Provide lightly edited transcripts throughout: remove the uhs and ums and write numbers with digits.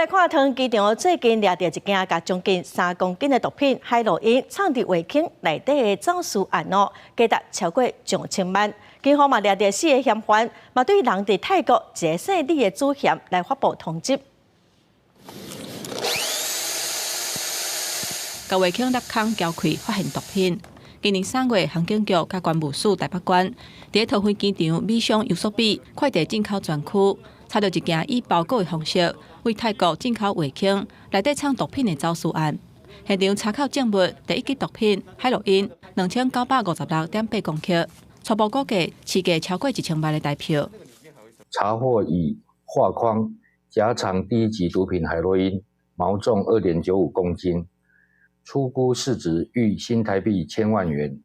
來看桃園機場最近掠著一件共將近3公斤的毒品海洛因藏佇畫框內底的走私案哦，價值超過上千萬。警方嘛掠著四个嫌犯，嘛對人佇泰國一个姓李的主嫌來發布通緝。共畫框納空撬開，發現毒品。今年3月，航警局佮關務署台北關佇桃園機場米商優索比快遞進口專區，查著一件以包裹的方式為泰國進口畫框內底藏毒品的走私案。現場查扣證物第一級毒品海洛因2996.8公克，初步估計市價超過1000萬的台票。查獲以畫框夾藏第一級毒品海洛因，毛重2.95公斤。初估市值逾新台幣千萬元。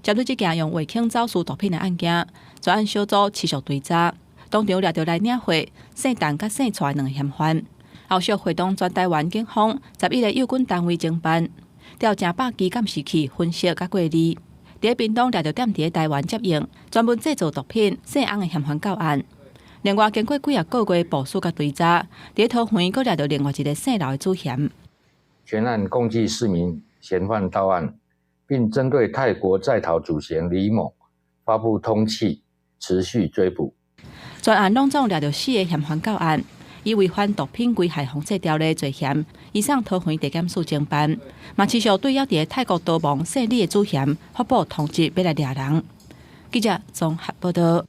針對這件用畫框走私毒品的案件，專案小組持續追查，當場掠著來領貨、姓陳佮姓蔡兩个嫌犯，後續會同全台灣警方11個有關單位偵辦，調成百支監視器分析佮過濾，佇屏東掠著踮佇台灣接應專門製造毒品姓翁的嫌犯到案。另外，經過幾仔個月部署佮追查，佇桃園閣掠著另外一个姓劉的主嫌。全案共計四名嫌犯到案，並針對泰國在逃主嫌李某發布通緝，持續追捕。全案攏總掠著四个嫌犯到案，以違反毒品危害防制條例罪嫌，移送桃園地檢署偵辦。嘛持續對猶佇泰國逃亡姓李的主嫌發布通緝，欲來掠人。記者綜合報道。